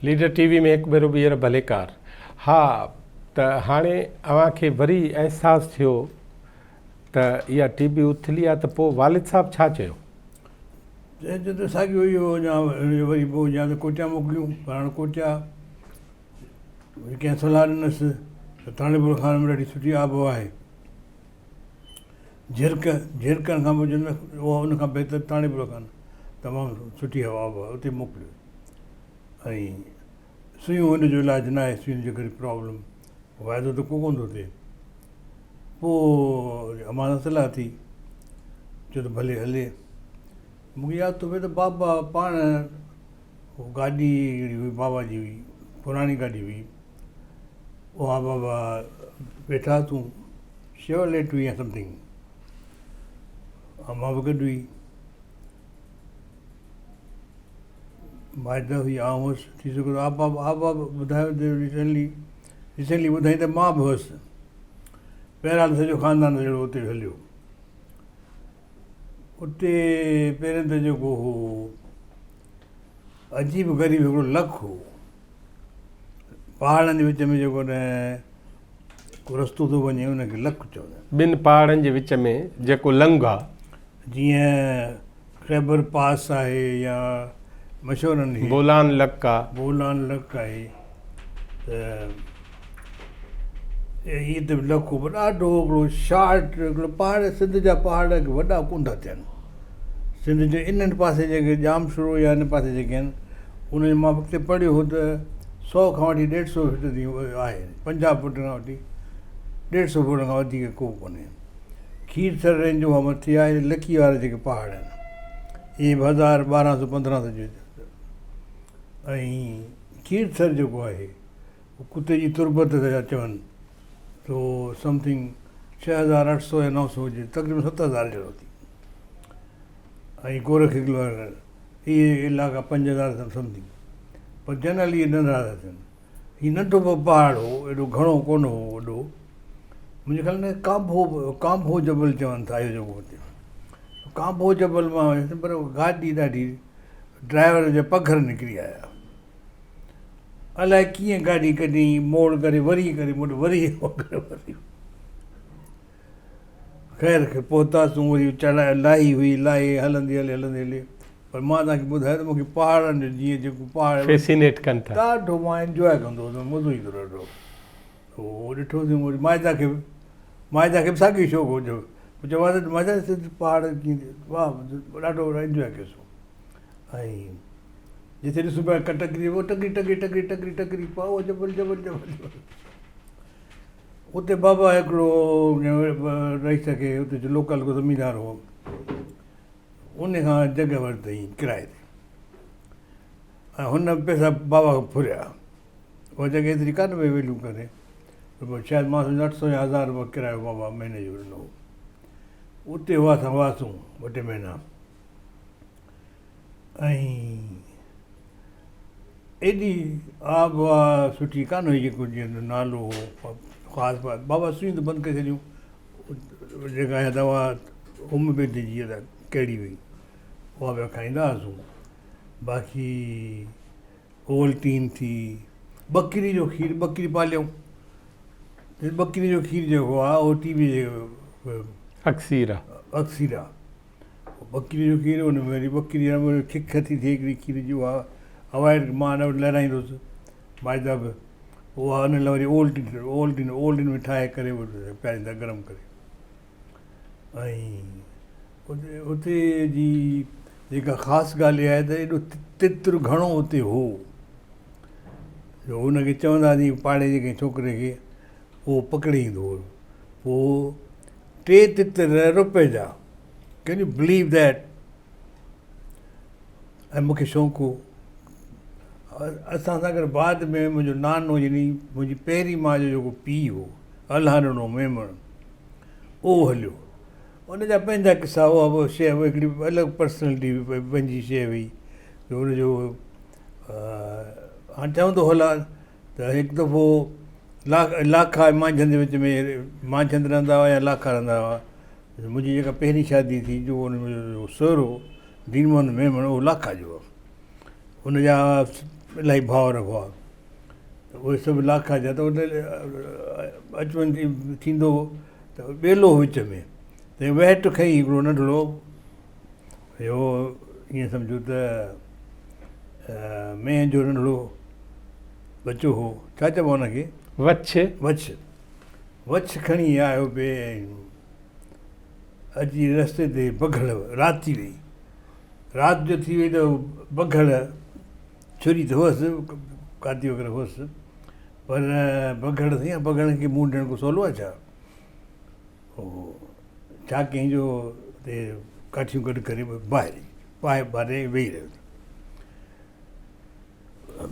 Leader ٽي V ۾ هڪ ڀيرو ٻيهر ڀليڪار. ها ته هاڻي اوهان کي وري احساس ٿيو ته اها ٽي بي اٿلي آ ته پوء والد صاحب ڇا چيو؟ چيو ته ساڳيو ئي هو اڃا وري پوء يا ته ڪوئٽيا موڪليون پر هاڻي ڪوئٽيا وري ڪنهن صلاح ڏنس ته ٿاڻيپور خان ۾ ڏاڍي سٺي آبهوا آهي. جهرڪ، جهرڪن کان پوء جن اها ان کان بهتر ٿاڻيپور خان تمام سٺي هوا آبهوا اتي موڪليو ۽ سيون هن جو علاج نه آهي سيون جي ڪري پرابلم فائدو ته ڪو ڪونه ٿو ٿئي پوء امان سان صلاح ٿي چيو ته ڀلي هلي مونکي ياد ٿو پئي ته بابا پاڻ گاڏي هڪڙي هئي بابا جي هئي پراڻي گاڏي هئي اها بابا ويٺا تون شيورليٽ هئي يا سمٿنگ امان به گڏ هئي ماجده هئي آئون هوس ٿي سگهي ٿو آپا آپا به ٻڌايو ته ريسنٽلي ريسنٽلي ٻڌائين ته مان به هوس بهرحال سڄو خاندان جهڙو اتي هليو اتي پهرين ته جيڪو هو عجيب غريب هڪڙو لک هو پهاڙن جي وچ ۾ جيڪو ڪو رستو ٿو وڃي ان کي لک چوندا آهن. ٻن پهاڙن جي وچ ۾ جيڪو لنگهه آ. جيئن خيبر پاس آهي يا مشهور آهن اهي. بولان لڪ آ. بولان لڪ آهي ته هي ته لڪ هو پر ڏاڍو هڪڙو شارٽ هڪڙو پهاڙ سنڌ جا پهاڙ وڏا ڪونه ٿا ٿين. سنڌ جي انهن پاسي جيڪي ڄامشورو يا ان پاسي جيڪي آهن ان جو مان ڪٿي پڙهيو هو ته سو کان وٺي ڏيڍ سو فٽ تائين آهي پنجاهه فٽ کان وٺي ڏيڍ سو فٽ کان وڌيڪ ڪو ڪونهي کير ٿر رينج اها مٿي آهي لڪي وارا جيڪي پهاڙ آهن اهي به هزار ٻارهن سو پندرهن سو جو ۽ کير ٿر جيڪو آهي ڪتي جي تربت ٿا چون تو سمٿنگ 6800 يا 900 هجي تقريبن 7000 جهڙو ٿي ۽ گورک هل وغيره اهي علائقا 5000 سمٿنگ پر جنرل اهي ننڍڙا ٿا ٿين هي ننڍو به پهاڙ هو ايڏو گهڻو ڪونه هو وڏو منهنجي خيال ۾ ڪانڀو ڪانڀو جبل چون ٿا اهو جيڪو هتي ڪانڀو جبل مان ويس پر گاڏي ڏاڍي ڊرائيور جا پگهر نڪري آيا الائي ڪيئن گاڏي ڪڍي موڙ ڪري وري ڪري موڙ وري وري خير کي پهتاسون وري چڙهائي لاهي هئي لاهي هلندي هلي هلندي هلي پر مان توهان کي ٻڌايو ته مونکي پهاڙن جو جيئن جيڪو پهاڙ فيسينيٽ ڪن ٿا ڏاڍو مان انجواء ڪندو هوس مزو ايندو ڏاڍو هو ڏٺوسين وري ماجدا کي ماجدا کي به ساڳيو شوق هو جو چوان ته ماجدا پهاڙ ڪيئن واهه ڏاڍو انجواء ڪيوسون ۽ جتي ڏسون پيا ڪا ٽڪري اهو ٽڪري ٽڪري ٽڪري ٽڪري ٽڪري پاء جبل جبل جبل جبل اتي بابا هڪڙو رئيس کي اتي جو لوڪل ڪو زميندار هو ان کان جڳهه ورتائين ڪرائي تي ۽ هن پئسا بابا کان ڦريا اها جڳهه ايتري ڪانه پئي ويليو ڪري شايد مان سمجهان اٺ سو يا هزار روپيا ڪرايو بابا مهيني جو ڏنو هو اتي هئاسان هئاسون ٻه ٽي مهينا ۽ ايڏي آب هوا سٺي ڪانه هئي جيڪو جيئن نالو هو خاص بابا سوئي ته بند ڪري ڇڏيون جيڪا آهي دوا هوميوپيٿي جي الائي ڪهڙي هئي اها پيا کائيندا هئاسون باقي اولٽين ٿي ٻڪري جو کير ٻڪري پاليائون ٻڪري جو کير جيڪو آهي اهو ٽي بي جي اڪسير آهي اڪسير آهي ٻڪري جو کير ان ۾ وري ٻڪري وري کک ٿي ٿئي هڪڙي کير جي اها اوائڊ مان نه لهرائيندو هوس مائده به اها ان لاء وري اولٽين اولٽين اولٽين ۾ ٺاهي ڪري پياريندا گرم ڪري ۽ اتي اتي جي جيڪا خاص ڳالهه اها آهي ته ايڏو تتر گهڻو اتي هو جو ان کي چوندا هئاسين پاڙي جي ڪنهن ڇوڪري کي اهو پڪڙي ايندو هو پوء ٽي تتر روپئي جا ڪين يو بليو that ۽ مونکي شوق هو اسان سان گڏ بعد ۾ منهنجو نانو يعني منهنجي پهرين ماء جو جيڪو پيء هو الله ڏنو ميمڻ اهو هليو ان جا پنهنجا قصا هئا اها شيء هڪڙي الڳ پرسنالٽي پنهنجي شيء هئي جو ان جو هاڻي چوندو هلان ته هڪ دفعو لاکا ۽ مانجهند جي وچ ۾ مانجهند رهندا هئا يا لاکا رهندا هئا. منهنجي جيڪا پهرين شادي ٿي جو ان جو سهرو دين محمد ميمڻ اهو لاکا جو هو. ان جا الاهي ڀائر هئا ته اهي سڀ لاکا جا ته اچ وڃ ٿيندو هو ته ٻيلو هو وچ ۾ ته وهٽ کئي هڪڙو ننڍڙو اهو ائين سمجهو ته مينهن جو ننڍڙو ٻچو هو ڇا چئبو آهي ان کي؟ وڇ. وڇ. وڇ کڻي آيو پئي ۽ اچي رستي تي بگهڙ رات ٿي وئي. رات جو ٿي وئي ته بگهڙ ڇري ته هئس ڪاتي وغيره هئس پر بگهڙ سائين بگهڙن کي منهن ڏيڻ ڪو سولو آهي ڇا؟ ڇا ڪيائين جو اتي ڪاٺيون گڏ ڪري باهه ڏئي باهه ٻاري ويهي رهيو.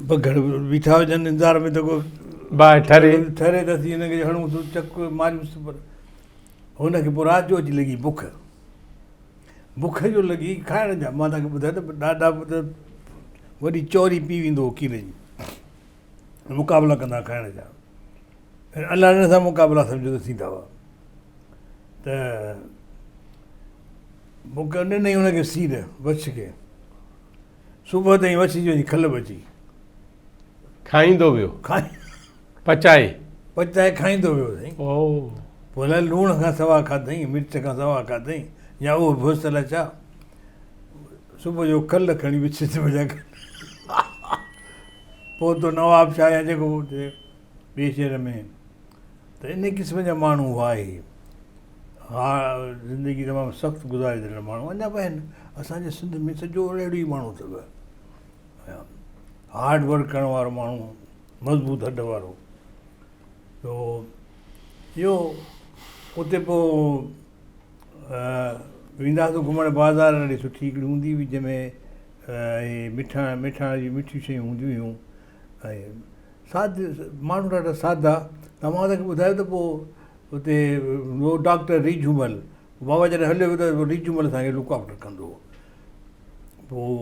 بگهڙ بيٺا هجن انتظار ۾ ته ڪو باهه ٺري ٺري ته اسين هن کي هڻون چڪ ماريونس پر هن کي پوء رات جو اچي لڳي بک بک جو لڳي کائڻ جا مان توهان کي ٻڌايو ته ڏاڏا به ته وڏي چوري پي ويندو هو کير جي مقابلا ڪندا کائڻ جا الله سان مقابلا سمجهو ته ٿيندا هئا ته بک ڏنئي هن کي سير وڇ کي صبح تائين وڇ جي وڃي کل بچي. کائيندو ويو. پچائي. پچائي کائيندو ويو سائين. پوء الائي لوڻ کان سوا کاڌائين، مرچ کان سوا کاڌائين يا اهو به هوس الائي ڇا. صبح جو کل کڻي وڇ جي بجاء پهتو نواب شاهه يا جيڪو به ٻئي شهر ۾ ته ان قسم جا ماڻهو هئا اهي. ها زندگي تمام سخت گذاريندڙ ماڻهو اڃا به آهن اسان جي سنڌ ۾ سڄو اهڙو ئي ماڻهو اٿو هارڊ ورڪ ڪرڻ وارو ماڻهو مضبوط هڏ وارو تو اهو اتي پوء ويندا هئاسون گهمڻ بازار ڏاڍي سٺي هڪڙي هوندي هئي جنهن ۾ اهي مٺاڻ مٺاڻ جون مٺيون شيون هونديون هيون ۽ ساد ماڻهو ڏاڍا سادا ته مان توکي ٻڌايو ته پوء اتي هو ڊاڪٽر ريجهومل بابا جڏهن هليو ويو ته ريجهومل اسان کي لڪ آفٽر ڪندو هو پوء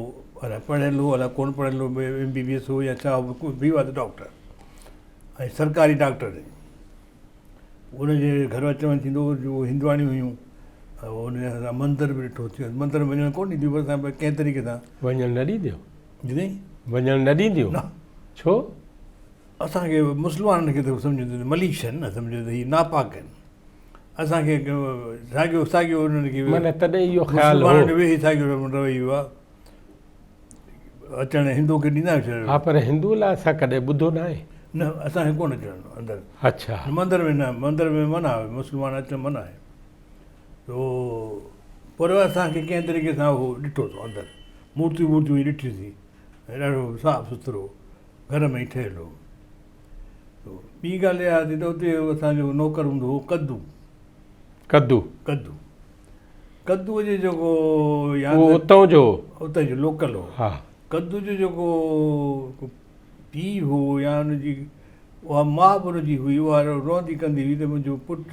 الائي پڙهيل هو الائي ڪونه پڙهيل هو ايم بي بي ايس هو يا ڇا هو هي واز ڊاڪٽر ۽ سرڪاري ڊاڪٽر ان جي گهر اچ وڃ ٿيندو هو جو هندواڻيون هيون ان اسان مندر به ڏٺو ٿي مندر ۾ وڃڻ ڪونه ڏينديون پر اسان ڪنهن طريقي سان وڃڻ نه ڏينديون جي وڃڻ نه ڏينديون نه ڇو اسان کي مسلمانن کي ته سمجهندو ته مليش آهن نه سمجهو ته هي ناپاڪ آهن اسان کي ساڳيو ساڳيو انهن کي معنيٰ تڏهن اهو خيال هو مسلمانن جو به ساڳيو رويو آهي اچڻ هندو کي ڏيندا آهيون ها پر هندو لاء اسان ڪڏهن ٻڌو نه آهي نه اسان کي ڪونه اچڻ ڏنو اندر اڇا مندر ۾ نه مندر ۾ منع آهي مسلمان اچڻ منع آهي تو پر اسان کي ڪنهن طريقي سان هو ڏٺو اٿو اندر مورتيون مورتيون ڏٺيونسين ڏاڍو صاف سٿرو گهر ۾ ئي ٺهيل هو. ٻي ڳالهه اها ٿي ته اتي اسان جو نوڪر هوندو هو ڪدو. ڪدو. ڪدو. ڪدوء جو جيڪو يا اهو اتان جو هو. اتان جو لوڪل هو. ها. ڪدو جو جيڪو پيء هو يا ان جي اها ماء به ان جي هئي اها روئندي ڪندي هئي ته منهنجو پٽ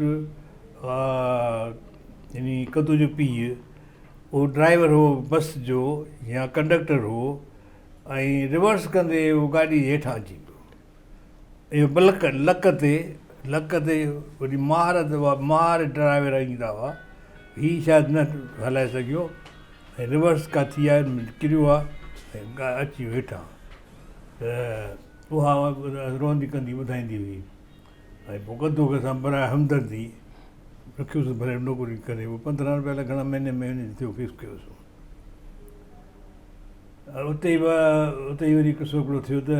يعني ڪدو جو پيء اهو ڊرائيور هو بس جو يا ڪنڊڪٽر هو ۽ ريورس ڪندي اهو گاڏي جي هيٺان اچي پيو. اهو بلڪ لڪ تي لڪ تي وڏي مهارت اها ماهر ڊرائيور ايندا هئا. هي شايد نه هلائي سگهيو ۽ ريورس ڪا ٿي آهي ڪريو آهي ۽ اچي ويو هيٺان ته اها روئندي ڪندي ٻڌائيندي هئي ۽ پوء ڪڌو کي اسان براء همدردي رکيوسين ڀلي نوڪري ڪري پوء 15 روپيا الائي گهڻا مهيني ۾ هن جو ٿيو فيس ڪيوسون. اتي ئي اتي ئي وري قصو هڪڙو ٿيو ته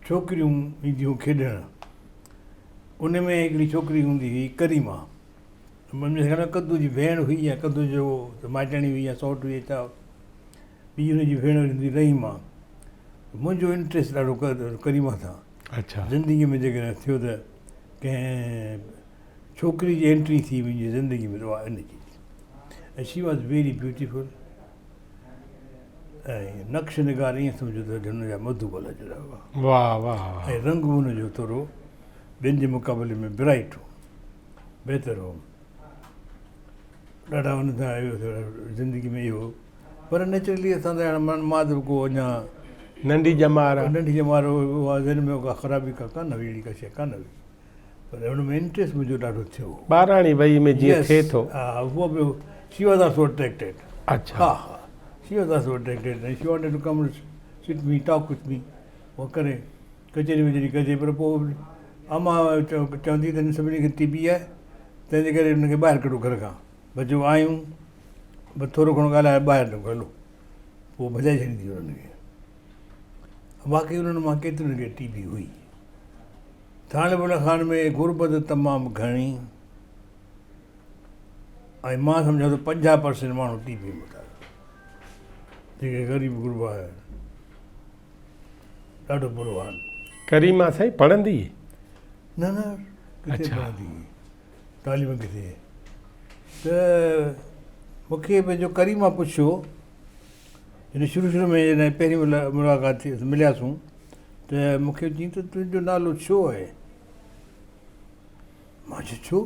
ڇوڪريون اينديون کيڏڻ ان ۾ هڪڙي ڇوڪري هوندي هئي ڪريما منهنجي خيال ۾ ڪدو جي ڀيڻ هئي يا ڪدو جو مائٽياڻي هئي يا سئوٽ هئي ڇا ٻي هن جي ڀيڻ هوندي هئي رحيما منهنجو انٽريسٽ ڏاڍو ڪريما سان اڇا زندگي ۾ جيڪڏهن ٿيو ته ڪنهن ڇوڪري جي انٽري ٿي منهنجي زندگي ۾ ته اها ان جي ۽ شي واز ويري بيوٽيفل ۽ نقش نگار ائين سمجهو ته هن جا مڌوبالا جهڙا هئا. واهه واهه واهه. ۽ رنگ به هن جو ٿورو ٻين جي مقابلي ۾ برائيٽ هو، بهتر هو. ڏاڍا هن سان زندگي ۾ اهو پر نيچرلي اسان ته هاڻي مان ته ڪو اڃا ننڍي ڄمار ننڍي ڄمار اها ذهن ۾ ڪا خرابي ڪا ڪانه هئي اهڙي ڪا شيء ڪانه هئي. پر ان ۾ انٽريسٽ منهنجو ڏاڍو ٿيو هو. ٻاراڻي وهي ۾ جيئن ٿئي ٿو. ها هوء به شي واز آلسو اٽريڪٽيڊ. اڇا. ها ها شي was also attracted ۽ she wanted to come sit me talk with me. اها ڪري ڪچهري وچهري ڪجي پر پوء امان چوندي ته هن سڀني کي ٽي بي آهي تنهن جي ڪري هن کي ٻاهر ڪڍو گهر کان بس جو آيون بس ٿورو گهڻو ڳالهائي ٻاهر نڪرو هلو پوء ڀڄائي ڇڏيندي هئي انهن کي واقعي انهن مان ڪيترن کي ٽي بي هئي ٿاڻي بولا خان ۾ غربت تمام گهڻي ۽ مان سمجهان ٿو 50 پرسنٽ ماڻهو ٽي بي متاثر جيڪي غريب غربا آهن ڏاڍو برو حال. ڪريما سائين پڙهندي هئي؟ نه نه ڪٿي پڙهندي هئي تعليم ڪٿي ته مونکي پنهنجو ڪريما پڇيو جڏهن شروع شروع ۾ جڏهن پهرين ملاقات ٿي ملياسون ته مونکي چيائين ته تنهنجو نالو ڇو آهي مان چيو ڇو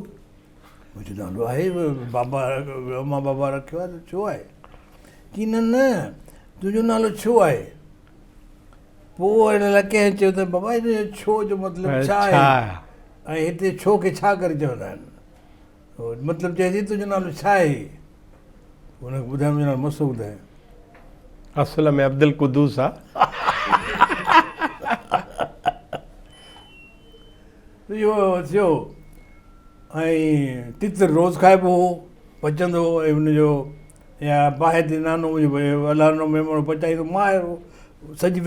منهنجو نالو آهي بابا امان بابا رکيو آهي ته ڇو آهي چي نه نه تنهنجو نالو ڇو آهي پوء ان لاء ڪنهن چيو ته بابا هن جو ڇو جو مطلب ڇا آهي ۽ هتي ڇو کي ڇا ڪري چوندا آهن مطلب چئي ٿي تنهنجو نالو ڇا آهي هن کي ٻڌايو منهنجو نالو مسعود آهي اصل ۾ عبدالقدوس آ اهو ٿيو ۽ تتر روز کائبو هو پچندو هو ۽ ان جو يا باهه تي نانو منهنجو الهانو ميمڻ پچائيندو ماهر هو سڄي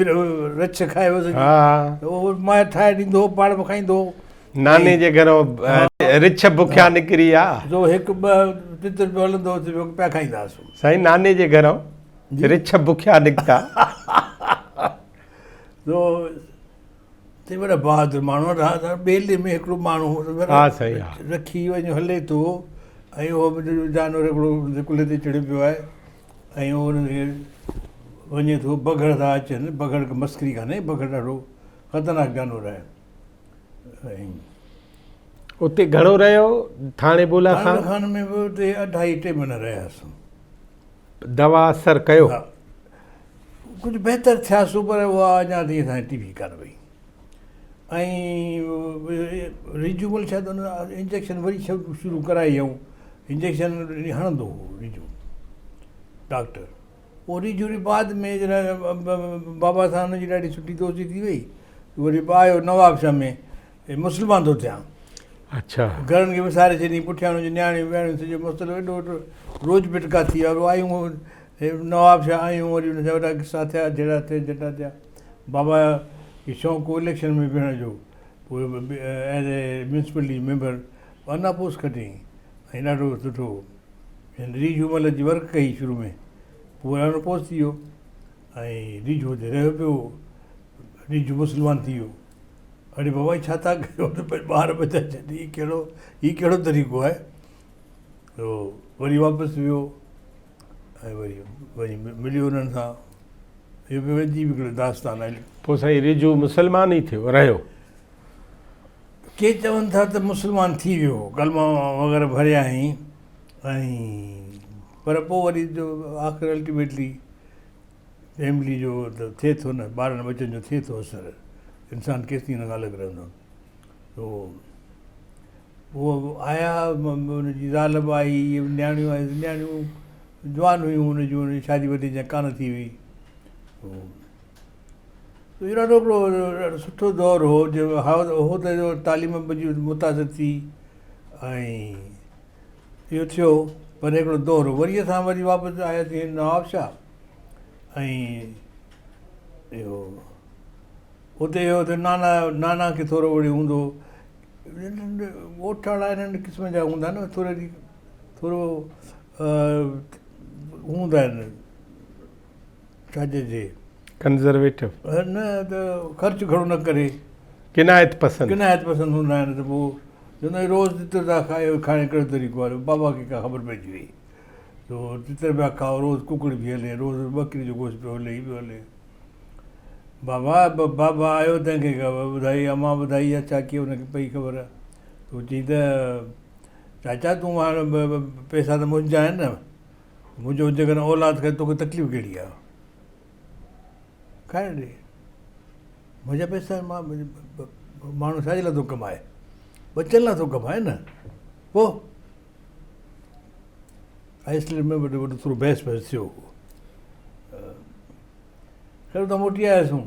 رڇ کائي ويو سڄي اهو ماهر ٺاهي ڏيندو هو پاڻ به کائيندو هو ناني جي گهرو رڇ بکيا نڪري آ جو هڪ ٻه تتر پيو هلندو هو پيا کائيندا هئاسون سائين ناني جي گهرو رڇ بکيا نڪتا جو تي وڏا بهادر ماڻهو آهن ٻيلي ۾ هڪڙو ماڻهو ها سائين ها رکي وڃي هلي ٿو ۽ اهو به جانور هڪڙو ڪلهي تي چڙهيو پيو آهي ۽ اهو ان کي وڃي ٿو بگهڙ ٿا اچن بگهڙ مسخري ڪانهي بگهڙ ڏاڍو خطرناڪ جانور آهي ۽ اتي گهڻو رهيو ٿاڻي بولا خان خان ۾ به اتي اڍائي ٽي مهينا رهياسون دوا اثر ڪيو؟ ها ڪجهه بهتر ٿياسون پر اها اڃا تائين اسان جي ٽي وي ڪانه وئي ۽ ريجومل شايد ان انجيڪشن وري شروع ڪرائي هيائون انجيڪشن هڻندو هو ريجو ڊاڪٽر پوء ريجو وري بعد ۾ جڏهن بابا سان هن جي ڏاڍي سٺي دوستي ٿي وئي وري آيو نواب شاهه ۾ اي مسلمان ٿو ٿيان. اڇا. گهرن کي وساري ڇڏيائين، پٺيان هن جون نياڻيون وياڻيون سڄو مسئلو ايڏو وڏو روڄ پٽڪا ٿي ويا. آيون نواب شاهه آيون وري ان جا وڏا قصا ٿيا جهڙا ٿيا جهٽا ٿيا. بابا کي شوق هو اليڪشن ۾ بيهڻ جو پوء ايز اي ميونسپلٽي ميمبر انا پوسٽ کٽيائين ۽ ڏاڍو سٺو ريجهو مل جي ورڪ ڪئي شروع ۾ پوء ان پوسٽ ٿي ويو ۽ ريجهو اتي رهيو پيو ريجهو مسلمان ٿي ويو. اڙي بابا هي ڇا ٿا ڪيو ته ڀئي ٻار ٻچا ڇڏي هي ڪهڙو هي ڪهڙو طريقو آهي تو وري واپس ويو ۽ وري وري مليو انهن سان اهو به عجيب هڪڙو داستان آهي. پوء سائين ريجهو مسلمان ئي ٿيو رهيو. ڪي چون ٿا ته مسلمان ٿي ويو ڪلما وغيره ڀريائين ۽ پر پوء وري جو آخر الٽيميٽلي فيملي جو ته ٿئي ٿو نه ٻارن ٻچن جو ٿئي ٿو اثر انسان ڪيستائين ان کان الڳ رهندو تو هو آيا ان جي زال به آئي نياڻيون آيون نياڻيون جوان هيون ان جون شادي وادي اڃا ڪانه ٿي هئي اهو ڏاڍو هڪڙو ڏاڍو سٺو دور هو جو هو ته تعليم به متاثر ٿي ۽ اهو ٿيو پر هڪڙو دور هو وري اسان وري واپس آياسين نوابشاهه ۽ اهو اتي اهو ته نانا نانا کي ٿورو وري هوندو ڳوٺاڻا انهن قسم جا هوندا آهن ٿورو ٿورو هوندا آهن ڇا چئجي ڪنزرويٽو نه ته خرچ گهڻو نه ڪري قناعت پسند قناعت پسند هوندا آهن ته پوء چوندا آهن روز تتر ٿا کايو کائڻ ڪهڙو طريقو آهي بابا کي ڪا خبر پئجي وئي تو تتر پيا کائو روز ڪڪڙ پئي هلي روز ٻڪري جو گوشت پيو هلي هي پيو هلي بابا بابا آيو تنهن کي ٻڌائي امان ٻڌائي يا ڇا ڪيئن ان کي پئي خبر تو چئي ته چاچا تون هاڻ پئسا ته منهنجا آهن نه منهنجو جيڪڏهن اولاد کائي توکي تڪليف ڪهڙي آهي کائڻ ڏي منهنجا پئسا مان ماڻهو ڇا جي لاء ٿو ڪمائي ٻچن لاء ٿو ڪمائي نه پوء آئسلينڊ ۾ وڏو وڏو ٿورو بحث بحث ٿيو هو خير اتان موٽي آياسون.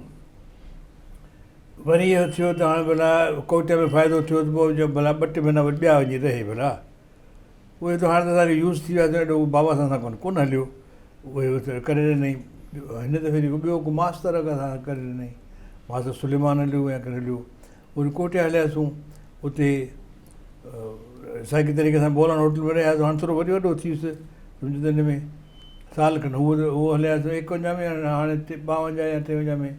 وري اهو ٿيو ته هاڻي ڀلا ڪوئٽا ۾ فائدو ٿيو ته پوء جو ڀلا ٻه ٽي مهينا وري ٻيا وڃي رهي ڀلا. اهي ته هاڻي ته اسان کي يوز ٿي وياسين ايڏو بابا سان اسان کان ڪونه هليو. اهي ڪري ڏنائين. هن دفعي جيڪو ٻيو ڪو ماستر اسان کي ڪري ڏنائين. ماستر سليمان هليو يا ڪير هليو. وري ڪوئٽا هلياسون اتي ساڳي طريقي سان بولان هوٽل ۾ رهياسون. هاڻي ٿورو وري وڏو ٿي ويس سمجهه ته هن ۾ سال کن هو هو هلياسون ايڪونجاهه ۾ هاڻي ٻاونجاهه يا ٽيونجاهه ۾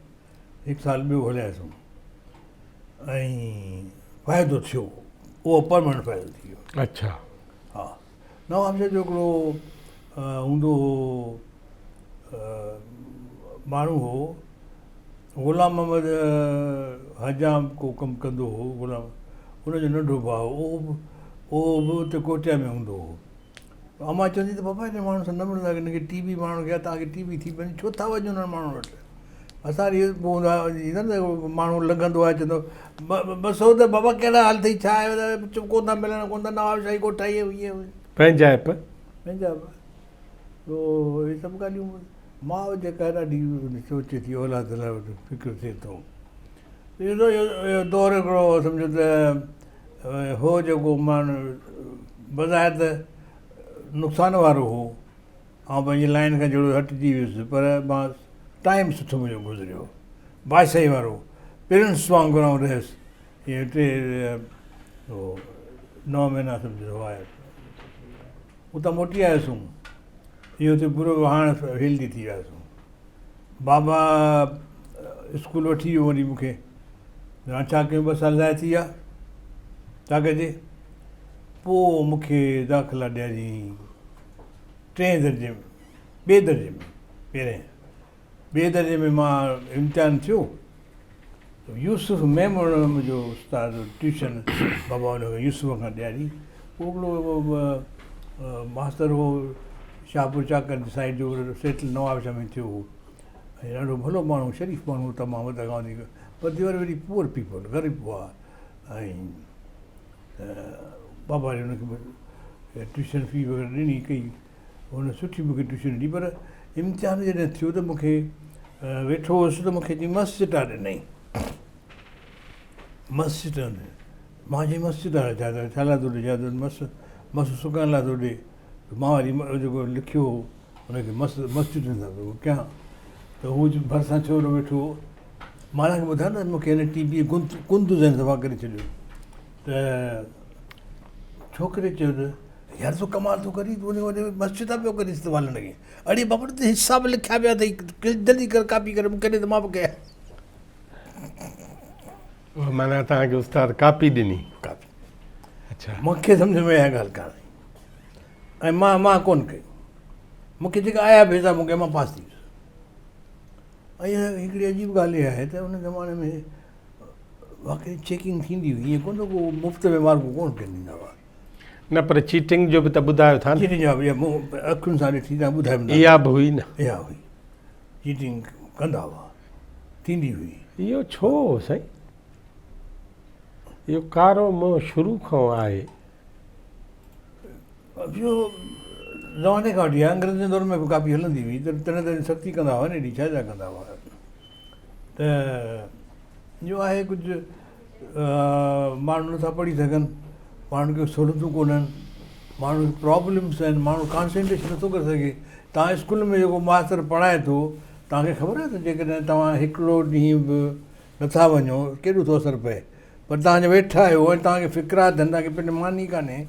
هڪ سال ٻيو هلايوسون ۽ فائدو ٿيو اهو پرماننٽ فائدو ٿي ويو. اڇا. ها نوابشاهه جو هڪڙو هوندو هو ماڻهو هو غلام محمد حجام ڪو ڪم ڪندو هو غلام ان جو ننڍو ڀاء هو اهو به اتي ڪوئٽيا ۾ هوندو هو. امان چوندي ته بابا هن ماڻهن سان نه ملندا هن کي ٽي بي ماڻهن کي آهي توهان کي ٽي بي ٿي پوندي ڇو ٿا وڃو انهن ماڻهن وٽ اسان وري پوء هوندا نه ماڻهو لنگهندو آهي چوندو بسو ته بابا ڪهڙا حال اٿئي ڇا آهي ڪونه ٿا ملن ڪونه ٿا نوابشاهي ڳوٺ آهي هيء پنهنجائپ پنهنجائپ تو اهي سڀ ڳالهيون ماء جيڪا ڏاڍي سوچي ٿي اولاد لاء فڪر ٿئي ٿو اهو دور هڪڙو سمجهو ته هو جيڪو مان بظاهر ته نقصان وارو هو آئون پنهنجي لائن کان جهڙو هٽجي ويس پر مان ٽائيم سٺو منهنجو گذريو بادشاهي وارو پرنس وانگر آئون رهيس ائين ٽي نو مهينا سمجهو هئا اتان موٽي آياسون اهو ٿيو پورو هاڻ هيلدي ٿي وياسون بابا اسڪول وٺي ويو وري مون کي هاڻ ڇا ڪيون ٻه سال ضايع ٿي ويا ڇا ڪجي پوء مون کي داخلا ڏياري ٽئين درجي ۾ ٻئي درجي ۾ پهرين ٻئي درجي ۾ مان امتحان ٿيو يوسف ميمڻ منهنجو استاد ٽيوشن بابا ان کي يوسف کان ڏياري پوء هڪڙو ماستر هو شاهپور چاڪر جي سائيڊ جو سيٽل نوابشاهه ۾ ٿيو هو ۽ ڏاڍو ڀلو ماڻهو شريف ماڻهو تمام وڌ کان وڌيڪ پر they were very poor people غريب هئا ۽ بابا وري ان کي ٽيوشن في وغيره ڏني ڪئي هن سٺي مون کي ٽيوشن ڏني پر امتحان جڏهن ٿيو ته مون کي ويٺو هوس ته مون کي چي مس چٽا ڏنائين مس چٽا مان چيم مس چٽا ڇا ڇا لاء ٿو ڏي ڇا ٿو مس مس سڪائڻ لاء ٿو ڏي مان وري جيڪو لکيو هو هن کي مس مس چٽن سان پيو ڪيان ته هو ڀرسان ڇورو ويٺو هو مان هن کي ٻڌايو نه مون کي هن ٽي بي ڪند ذهن صفا ڪري ڇڏيو ته ڇوڪري چيو ته يار تون ڪمال ٿو ڪرين تون وڃي مسجد پيو ڪرين استعمال هن کي اڙي بابا ته حساب لکيا پيا اٿئي جلدي ڪر ڪاپي ڪري مون کي ڏي ته مان به ڪيان. معنيٰ توهان کي استاد ڪاپي ڏني. ڪاپي. اڇا. مون کي سمجهه ۾ اها ڳالهه ڪانه آئي ۽ مان مان ڪونه ڪئي. مون کي جيڪا آيا به حساب مون کي مان پاس ٿي ويس. ۽ هڪڙي عجيب ڳالهه اها آهي ته ان زماني ۾ واقعي چيڪنگ ٿيندي هئي ائين ڪونه ڪو مفت ۾ مارڪون ڪونه ڪين ڏيندا هئا. نه پر چيٽنگ جو به ته ٻڌايو ٿا نه. چيٽنگ جا به مون اکين سان ڏٺي تان ٻڌايم نه. اها به هئي نه. اها هئي. چيٽنگ ڪندا هئا. ٿيندي هئي. اهو ڇو هو سائين؟ اهو ڪارو منهن شروع کان آهي. اهو زماني کان وٺي آهي. انگريزن جي دور ۾ به ڪاپي هلندي هئي ته تڏهن ته سختي ڪندا هئا نه ايڏي ڇا جا ڪندا هئا. ته اهو آهي ڪجهه ماڻهو نٿا پڙهي سگهن ماڻهن کي سهولتون ڪونهن ماڻهن کي پرابلمس آهن ماڻهو ڪانسنٽريشن نٿو ڪري سگهي تان اسڪول ۾ جيڪو ماستر پڙهائي ٿو تانکي خبر آهي ته جيڪڏهن توهان هڪڙو ڏينهن به نٿا وڃو ڪيڏو ٿو اثر پئي پر تان جي ويٺا آهيو ۽ تان کي فڪرات آهن تان کي پنهنجي ماني ڪانهي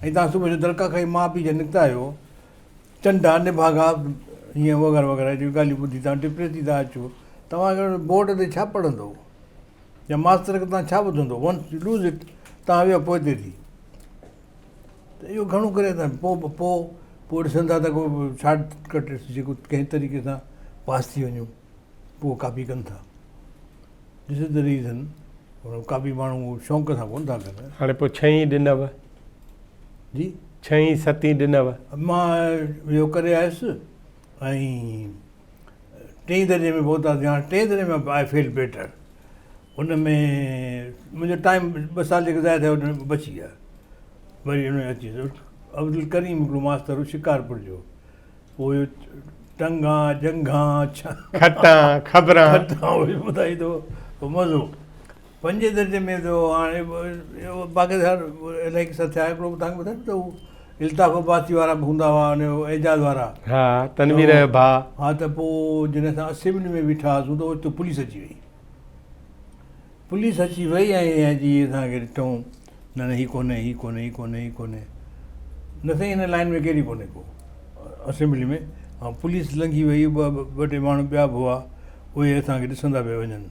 ۽ تان صبح جو دڙڪا کائي ماء پيء جا نڪتا آهيو چنڊا، نڀاڳا ائين وغيره وغيره جون ڳالهيون ٻڌي توهان ڊپريس ٿي ٿا اچو، توهان کي بورڊ تي ڇا پڙهندو يا ماستر کي توهان ڇا ٻڌندو ونس يو لوز it توهان ويا پوئتي ٿي ته اهو گهڻو ڪري ته پوء پوء پوء ڏسن ٿا ته ڪو شارٽ ڪٽ جيڪو ڪنهن طريقي سان پاس ٿي وڃون پوء ڪاپي ڪن ٿا دس از the reason copy ماڻهو شوق سان ڪونه ٿا ڪن. هاڻي پوء ڇهين ڏنو. جي. ڇهين ستين ڏنو. مان اهو ڪري آيس ۽ ٽئين درجي ۾ پهتاسين. هاڻي ٽئين درجي ۾ آء فيل بيٽر. ان ۾ منهنجو ٽائيم ٻه سال جيڪي ضايع ٿيا ان ۾ بچي ويا. وري ان ۾ اچي عبدالڪريم هڪڙو ماستر هو شڪارپور جو. پوء ٽنگان ڄنگهان کٽان خبران کٽان اهي ٻڌائيندو هو مزو. پنجين درجي ۾ ته هاڻي باقي الائي قصا ٿيا هڪڙو توهان کي ٻڌايم ته هو الطاف عباسي وارا به هوندا هئا ان اعجاز وارا. ها تنوير جو ڀاء. ها ته پوء جڏهن اسان اسيمبلي ۾ بيٺا هئاسون ته اوچتو پوليس اچي وئي. پوليس اچي وئي ۽ اچي اسان کي ڏٺائون نه نه هي ڪونهي هي ڪونهي هي ڪونهي هي ڪونهي نه سائين هن لائن ۾ ڪير ئي ڪونهي ڪو اسيمبلي ۾ ها پوليس لنگهي وئي ٻه ٽي ماڻهو ٻيا به هئا اهي اسان کي ڏسندا پيا وڃن.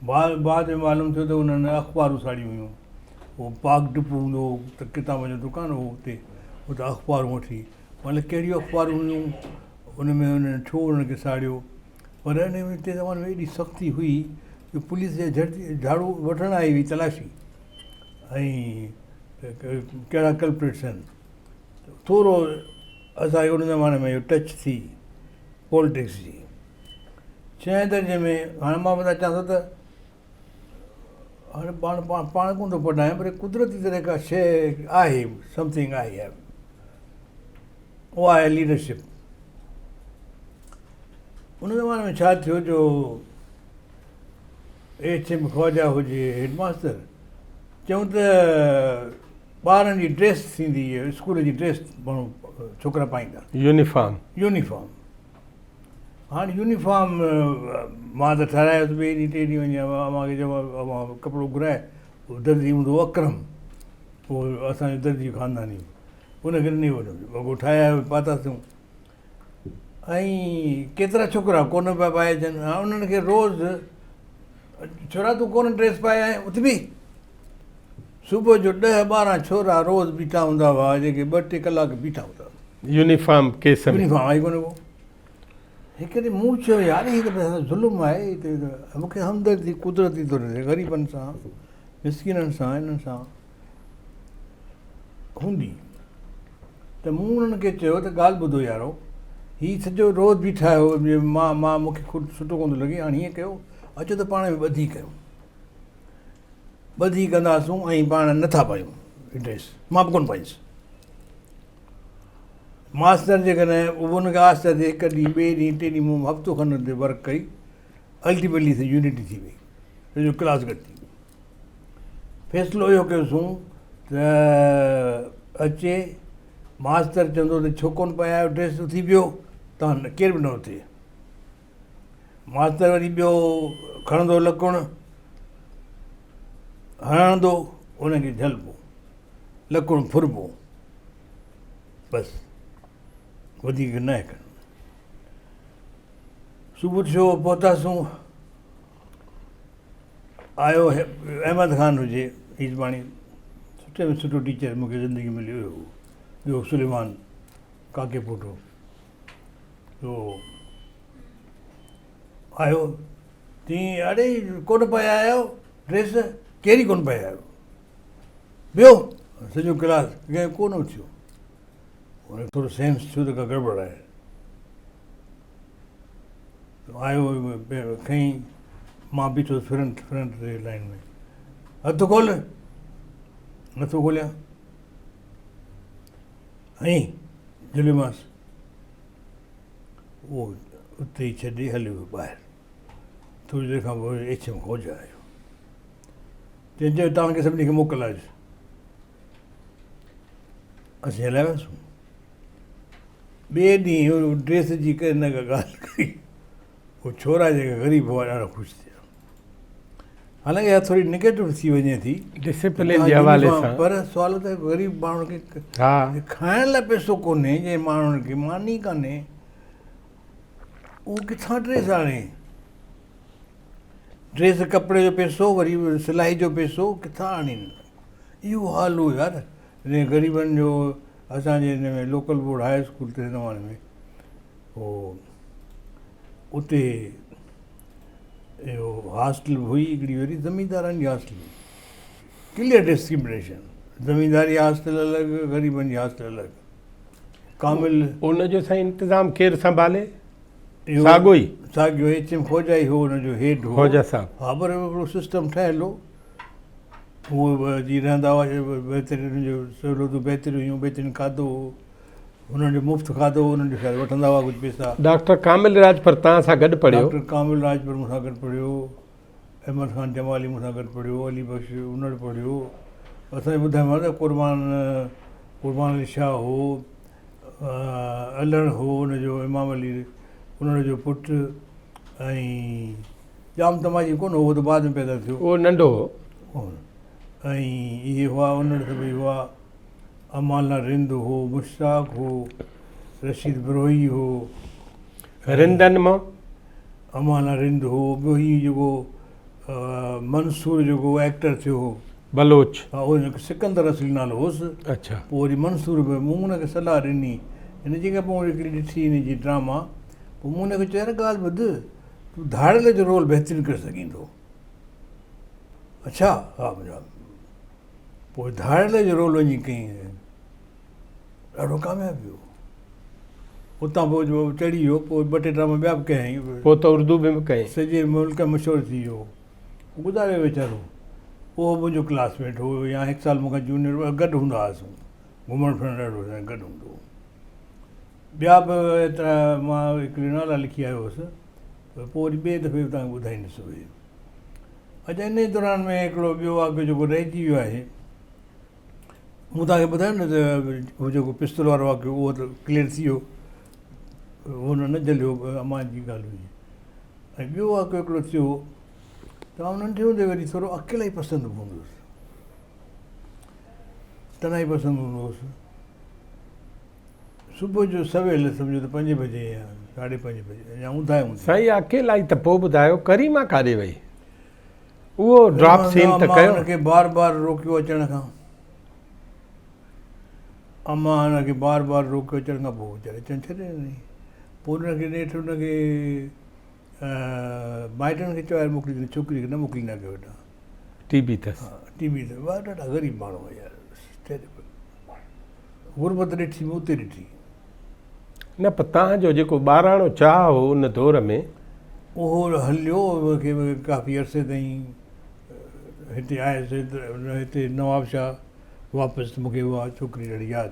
بعد ۾ معلوم ٿيو ته انهن اخبارون ساڙيون هيون. اهو پاڪ ڊپو هوندو هو ته ڪتابن جو دڪان هو اتي اتان اخبارون وٺي مطلب ڪهڙيون اخبارون هيون ان ۾ انهن ڇو انهن کي ساڙيو پر ان ۾ تنهن زماني ۾ ايڏي سختي هئي جو پوليس جا جهاڙو وٺڻ آئي هئي تلاشي ۽ ڪهڙا ڪلپريٽس آهن ٿورو اسانکي ان زماني ۾ اهو ٽچ ٿي پولٽڪس جي. ڇهين درجي ۾ هاڻي مان ٻڌائڻ چاهيان ٿو ته هاڻي پاڻ پاڻ پاڻ ڪونه ٿو پڙهايان پر قدرتي طرح ڪا شيء آهي سمٿنگ آهي اها آهي ليڊرشپ ان زماني ۾ ڇا ٿيو جو ايڇ ايم خواجا هجي هيڊ ماستر چيون ته ٻارن جي ڊريس ٿيندي اسڪول جي ڊريس ماڻهو ڇوڪرا پائيندا يونيفارم يونيفارم هاڻ يونيفارم مان ته ٺهرايس ٻئي ڏينهن ٽئين ڏينهن وڃي امان کي چيو امان ڪپڙو گهرائي اهو درزي هوندو هو اڪرم اهو اسان جو درزي خانداني هو ان کي ڏني وڃو وڳو ٺاهي آيو پاتاسون ۽ ڪيترا ڇوڪرا ڪونه پيا پائي اچن هاڻ انهن کي روز ڇورا تون ڪونه ڊريس پائي آئين اٿ بي صبح جو ڏهه 12 ڇورا روز بيٺا هوندا هئا جيڪي ٻه ٽي ڪلاڪ بيٺا هوندا هئا. Uniform case ۾. يونيفارم آئي ڪونه ڪو. هڪ ڏينهن مون چيو يار هي ته ظلم آهي هي ته مون کي همدردي قدرتي طور تي غريبن سان مسڪينن سان انهن سان هوندي ته مون انهن کي چيو ته ڳالهه ٻڌو يارو هي سڄو روز بيٺا آهيو مان مان مون کي خود سٺو ڪونه ٿو لڳي هاڻي هيئن ڪيو اچو ته پاڻ ۾ ٻڌي ڪيون ٻڌي ڪنداسون ۽ پاڻ نٿا پايون ڊريس مان به ڪونه پائيندس ماستر جيڪڏهن ان کي آهستي آهستي هڪ ڏينهن ٻئي ڏينهن ٽئين ڏينهن مون هفتو کن تي ورڪ ڪئي الٽيميٽلي يونٽي ٿي وئي سڄو ڪلاس گڏ ٿي ويو فيصلو اهو ڪيوسون ته اچي ماستر چوندو ته ڇو ڪونه پايا آهيو ڊريس اٿي پيو تان ڪير به نه اٿي ماستر وري ٻيو کڻندو لڪڻ هڻندو ان کي جهلبو لڪڻ ڦربو بس وڌيڪ نه ڪرڻو. صبح ٿيو پهتاسون آيو احمد خان هجي عيدباڻي سٺي ۾ سٺو ٽيچر مونکي زندگي مليو هو ٻيو سليمان ڪاڪي پوٽو تو آيو چيائين اڙي ڪونه پائي آيا آهيو ڊريس ڪهڙي ڪونه پائي آيو ٻيو سڄو ڪلاس ڪنهن ڪونه اٿيو هن ٿورو سينس ٿيو ته ڪا گڙٻڙ آهي آيو کئين مان بيٺو فرنٽ فرنٽ تي لائن ۾ هٿ کول نٿو کوليان ائين جهليومانس اهو اتي ئي ڇڏي هليو ويو ٻاهر. ٿوري دير کان پوء ايڇ ايم خوجا آيو. تنهن چيو توهان کي سڀني کي موڪل آهي. اسين هليا وياسون. ٻئي ڏينهن ڊريس جي ڪنهن نه ڪا ڳالهه ڪئي. هو ڇورا جيڪي غريب هئا ڏاڍا خوش ٿيا. حالانڪه اها ٿوري نيگيٽو ٿي وڃي ٿي ڊسپلين جي حوالي سان پر سوال ته غريب ماڻهن کي کائڻ لاء پئسو ڪونهي جنهن ماڻهن کي ماني ڪانهي اهو ڪٿان ڊريس آڻي ڊريس ڪپڙي جو پئسو وري سلائي جو پئسو ڪٿان آڻين اهو حال هو يار غريبن جو اسانجي هن ۾ لوڪل بورڊ هاء اسڪول تي زماني ۾ هو اتي اهو هاسٽل به هئي هڪڙي وري زميندارن جي هاسٽل هئي ڪليئر ڊسڪرمنيشن زمينداري هاسٽل الڳ غريبن جي هاسٽل الڳ ڪامل ان جو سائين انتظام ڪير سنڀالي ساڳو ئي ساڳيو ايڇ ايم خوجا ئي هو ان جو هيڊ هو خوجا صاحب ها پر هڪڙو سسٽم ٺهيل هو هو جي رهندا هئا بهترين ان جو سهولتون بهتريون هيون بهترين کاڌو هو انهن جو مفت کاڌو هو انهن جو شايد وٺندا هئا ڪجهه پئسا. ڊاڪٽر ڪامل راڄپر توهان سان گڏ پڙهيو. ڊاڪٽر ڪامل راڄپر مون سان گڏ پڙهيو. احمد خان جمالي مون سان گڏ پڙهيو، علي بخش انڙ پڙهيو. اسان کي ٻڌايو ته قربان قربان علي شاهه هو، علڻ هو ان جو امام علي انڙ جو پٽ ۽ ڄام تماچي ڪونه هو، اهو ته بعد ۾ پيدا ٿيو. اهو ننڍو هو. ۽ اهي هئا انڙ سڀئي هئا. امان الله رند هو، مشتاق هو، رشيد بروهي هو. رندن مان؟ امان الله رند هو، ٻيو هي جيڪو منصور جيڪو ايڪٽر ٿيو هو. بلوچ. ها اهو سڪندر اصلي نالو هوس. اڇا. پوء وري منصور به مون ان کي صلاح ڏني. هن جيڪا پوء هڪڙي ڏٺي هن جي ڊراما پوء مون هن کي چيو يار ڳالهه ٻڌ تون ڌاڙيل جو رول بهترين ڪري سگهين ٿو. اڇا ها پوء ڌاڙيل جو رول وڃي ڪيائين ڏاڍو ڪامياب ويو اتان پوء جو چڙهي ويو پوء ٻه ٽي ڊراما ٻيا به ڪيائين پوء ته اردو به ڪيائين سڄي ملڪ ۾ مشهور ٿي ويو گذاري ويو ويچارو اهو منهنجو ڪلاس ميٽ هو يا هڪ سال مون کان جونيئر گڏ هوندا هئاسون گهمڻ ڦرڻ ڏاڍو گڏ هوندو هو ٻيا به ايترا مان هڪڙي نالا لکي آيو هوس پر پوء وري ٻئي دفعي به توهان کي ٻڌائيندس اهي. اڇا انهيء دوران ۾ هڪڙو ٻيو واقعو جيڪو رهجي ويو آهي، مون توهان کي ٻڌايو نه ته هو جيڪو پستول وارو واقعو اهو ته ڪليئر ٿي ويو، هو نه جهليو امان جي ڳالهه هئي. ۽ ٻيو واقعو هڪڙو ٿيو ته آئون ننڍي هوندي وري ٿورو اڪيلائي پسند به هوندو هوس، تنهائي پسند هوندو هوس. صبح جو سويل سمجهو ته پنجين بجي يا ساڍي پنجين بجي اڃا اونداهي هوندي. سائين اڪيلائي ته پوء ٻڌايو ڪريما ڪاڏي وئي؟ اهو ڊراپ سين ته ڪيو. امان ان کي بار بار روڪيو اچڻ کان. امان ان کي بار بار روڪيو اچڻ کان پوء ويچاري اچڻ ڇڏي ڏني. پوء ان کي نيٺ ان کي مائٽن کي چوائي موڪلي ڇوڪري کي نه موڪليندا ڪيو هيڏانهن. ٽي بي اٿس. ها ٽي بي اٿس. ڏاڍا غريب ماڻهو هئا يار. غربت ڏٺي مون اتي ڏٺي. نه پر تان جو جيڪو ٻاراڻو چاهه هو ان دور ۾. اهو هليو کي ڪافي عرصي تائين هتي آيس هتي نوابشاهه واپس ته مونکي اها ڇوڪري ڏاڍي ياد.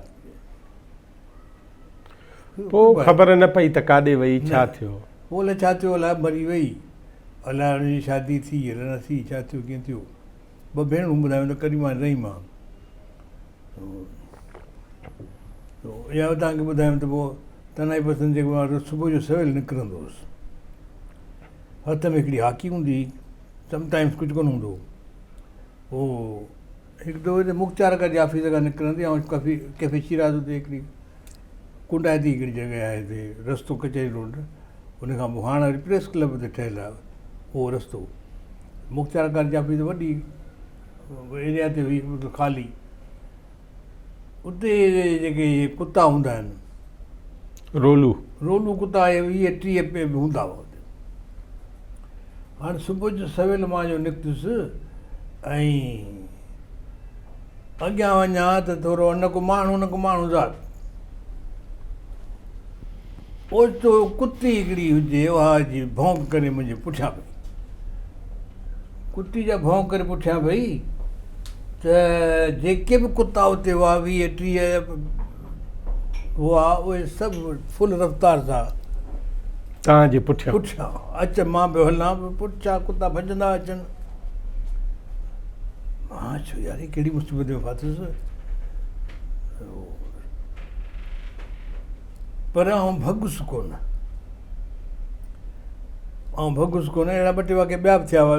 پوء خبر نه پئي ته ڪاڏي وئي ڇا ٿيو. پوء الائي ڇا ٿيو الائي مري وئي الائي ان جي شادي ٿي الائي نه ٿي ڇا ٿيو ڪيئن ٿيو. ٻه ڀيڻون ٻڌايون ته ڪريما ۽ رحيما. اها توهان کي ٻڌايم ته پوء تنهائي پسند جيڪو آهي صبح جو سويل نڪرندو هوس. هٿ ۾ هڪڙي هاڪي هوندي هئي، سم ٽائمز ڪجهه ڪونه هوندو هو. پوء هڪ دفعو هتي مختيارڪار جي آفيس کان نڪرندي آئون ڪافي ڪيفي شيراز اتي هڪڙي ڪنڊائتي هڪڙي جڳهه آهي هتي رستو ڪچهري روڊ ان کان پوء هاڻ وري پريس ڪلب تي ٺهيل آهي اهو رستو مختيارڪار جي آفيس وڏي ايريا تي هئي مطلب خالي اتي جيڪي اهي ڪتا هوندا آهن رولو رولو ڪتا اهي 20 30 پي به هوندا هئا اتي هاڻي صبح جو سويل مان جو نڪتس ۽ اڳيان وڃان ته ٿورو نه ڪو ماڻهو نه ڪو ماڻهو ذات اوچتو ڪتي هڪڙي هجي اها جي ڀونڪ ڪري منهنجي پٺيان پئي ڪتي جا ڀونڪ ڪري پٺيان پئي ته جيڪي به ڪتا اتي هئا 20 30 هئا اهي سڀ فل رفتار سان توهان جي پٺيان پٺيان اچ مان پيو هلان پٺيان ڪتا ڀڄندا اچن مان چيو يار هي ڪهڙي مصيبت ۾ ڦاٿس پر آئون ڀڳس ڪونه آئون ڀڳس ڪونه اهڙا ٻه ٽي واقعا ٻيا به ٿيا هئا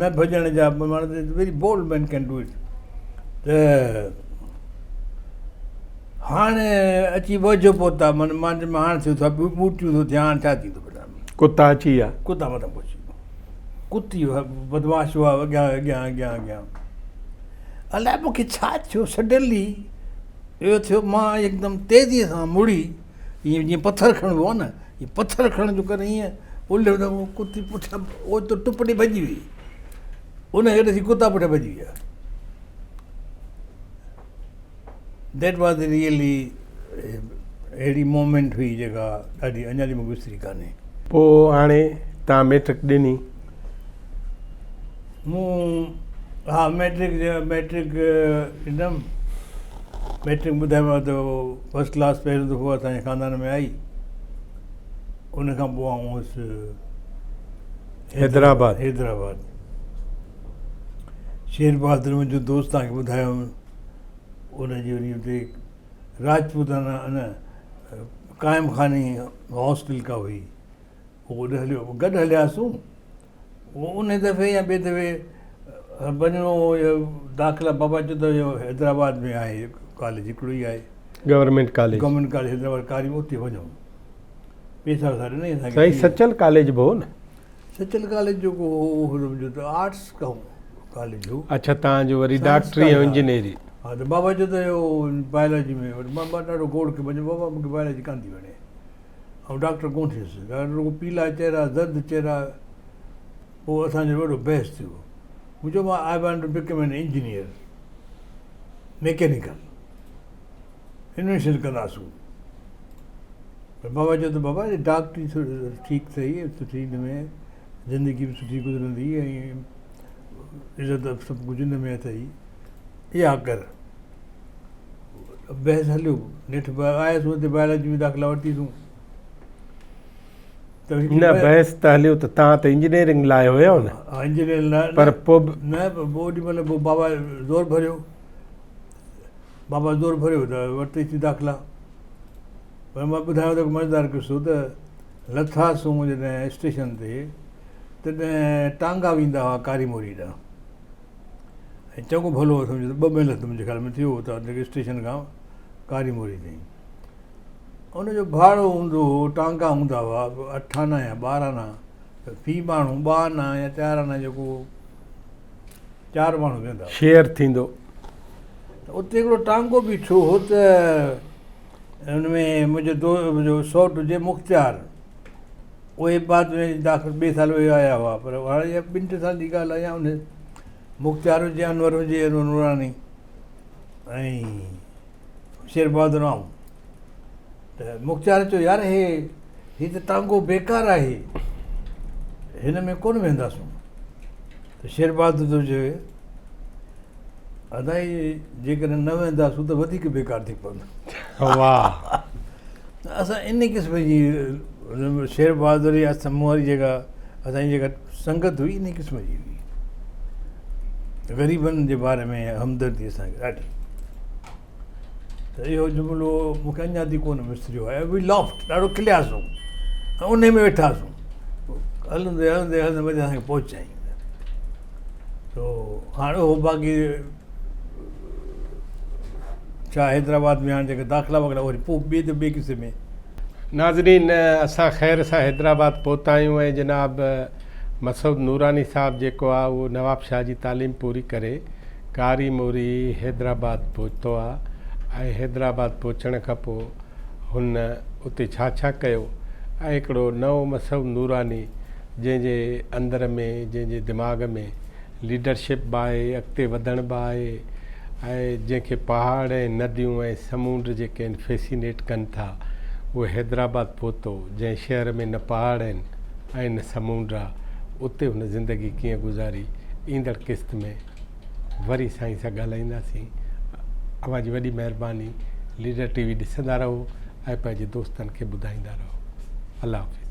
نه ڀڄڻ جا ماڻهو very bold man can do it ته هاڻي اچي وجهه پهتا من مان چيم هاڻ ٿيو ٿا ٻوٽيون ٿو ٿيان هاڻ ڇا ٿيندو ڪتا اچي ويا ڪتا مٿان پهچي ويو ڪتي بدمعاش هئا اڳيان اڳيان اڳيان اڳيان الائي مون کي ڇا ٿيو سڊنلي اهو ٿيو مان هڪدم تيزيء سان مڙي ائين جيئن پٿر کڻبو آهي نه ائين پٿر کڻڻ جو ڪري ائين اليو ته ڪتي پٺيان اوچتو ٽپ ڏئي ڀڄي وئي ان کي ڏسي ڪتا پٺيان ڀڄي ويا that was really اهڙي مومينٽ هئي جيڪا ڏاڍي اڃا تائين مونکي وسري ڪانهي. پوء هاڻي تان ميٽرڪ ڏني؟ مون ها ميٽرڪ ميٽرڪ ڏنم ميٽرڪ ٻڌايومانو ته فرسٽ ڪلاس پهريون دفعو اسان جي خاندان ۾ آئي ان کان پوء آئون هوس حيدرآباد حيدرآباد. شير بهادر منهنجو دوست توهان کي ٻڌايو ان جي وري اتي راجپوتانا نه قائم خاني هاسٽل ڪا هئي اوڏي هليو گڏ هلياسون پوء ان دفعي يا ٻئي دفعي وڃڻو هو يا داخلا بابا چيو ته اهو حيدرآباد ۾ آهي ڪاليج هڪڙو ئي آهي government college government college Hyderabad ڪاري اتي وڃو پيسا ويسا ڏنائين اسان کي سائين سچل ڪاليج به هو نه سچل ڪاليج جيڪو هو اهو سمجهو ته آرٽس کان ڪاليج هو اڇا تان جو وري ڊاڪٽري ۽ انجنيئري ها ته بابا چيو ته اهو بائلاجي ۾ مان ڏاڍو گوڙ ڪيو مان چيو بابا مونکي بائلاجي ڪانه ٿي وڻي آئون ڊاڪٽر ڪونه ٿيس. ڊاڪٽر رڳو پيلا چهرا، زرد چهرا. پوء اسان جو وڏو بحث ٿيو. مون چيو مان I want to become an engineer, mechanical. Invention ڪنداسون. پر بابا چيو ته بابا جي ڊاڪٽري ٺيڪ اٿئي، سٺي ان ۾ زندگي به سٺي گذرندي ۽ عزت سڀ ڪجهه ان ۾ اٿئي، اها ڪر. بحث هليو نيٺ آياسون اتي بائلاجي ۾ داخلا ورتيسون نه بحث ته هليو ته تان ته انجنيئرنگ لاء هيو نه ها انجنيئرنگ لاء پر پوء نه پوء اوڏي مهل پوء بابا زور ڀريو بابا زور ڀريو ته ورتيسين داخلا پر مان ٻڌايو ته مزيدار قصو ته لٿاسون جڏهن اسٽيشن تي تڏهن ٽانگا ويندا هئا ڪاري موري ڏانهن ۽ چڱو ڀلو سمجهو ته ٻه ميل ته منهنجي خيال ۾ ٿيو هو ته اسٽيشن کان ڪاري موري تائين ان جو ڀاڙو هوندو هو ٽانگا هوندا هئا اٺ آنا يا ٻارهن آنا ته في ماڻهو ٻه آنا يا چار آنا جيڪو چار ماڻهو ويهندا شيئر ٿيندو ته اتي هڪڙو ٽانگو بيٺو هو ته ان ۾ منهنجو دوست منهنجو سوٽ هجي مختيار اهي بعد ۾ داخل ٻئي سال اهي آيا هئا پر هاڻي اها ٻن ٽن سالن جي ڳالهه آهي يا ان مختيار هجي انور هجي انور نوراني ۽ شير بهادر آئون ته مختيار چيو يار هي هي ته ٽانگو بيڪار آهي هن ۾ ڪونه وينداسون ته شير بهادر ٿو چوي ادا هي جيڪڏهن نه وينداسون ته وڌيڪ بيڪار ٿي پوندو واهه اسان ان قسم جي شير بهادر يا سمون واري جيڪا اسان جي جيڪا سنگت هئي ان قسم جي هئي غريبن جي باري ۾ همدردي اسان کي ڏاڍي ته اهو جملو مون کي اڃا تائين ڪونه وسريو آهي وي لافٽ ڏاڍو کلياسون ۽ ان ۾ ويٺاسون هلندي هلندي هلندي مزي اسان کي پهچائين تو هاڻي اهو باقي ڇا حيدرآباد ۾ هاڻي جيڪا داخلا وغيره وري پوء ٻي ته ٻي قصي ۾. ناظرين اسان خير سان حيدرآباد پهتا آهيون ۽ جناب مسعود نوراني صاحب جيڪو آ اهو نواب شاهه جي تعليم پوري ڪري ڪاري موري حيدرآباد پهتو آ ۽ حيدرآباد پهچڻ کان پوء هن اتي ڇا ڇا ڪيو ۽ هڪڙو نئون مسعود نوراني جنهن جي اندر ۾ جنهن جي دماغ ۾ ليڊرشپ به آهي، اڳتي وڌڻ به آهي ۽ جنهن کي پهاڙ ۽ نديون ۽ سمونڊ جيڪي آهن فيسينيٽ ڪن ٿا اهو حيدرآباد پهتو جنهن شهر ۾ نه پهاڙ آهن ۽ نه سمونڊ آ اتي هن زندگي ڪيئن گذاري ايندڙ قسط ۾ وري سائين سان ڳالهائينداسين اوهان جي وڏي مهرباني ليڊر ٽي وي ڏسندا رهو ۽ پنهنجي دوستن کي ٻڌائيندا رهو الله حافظ.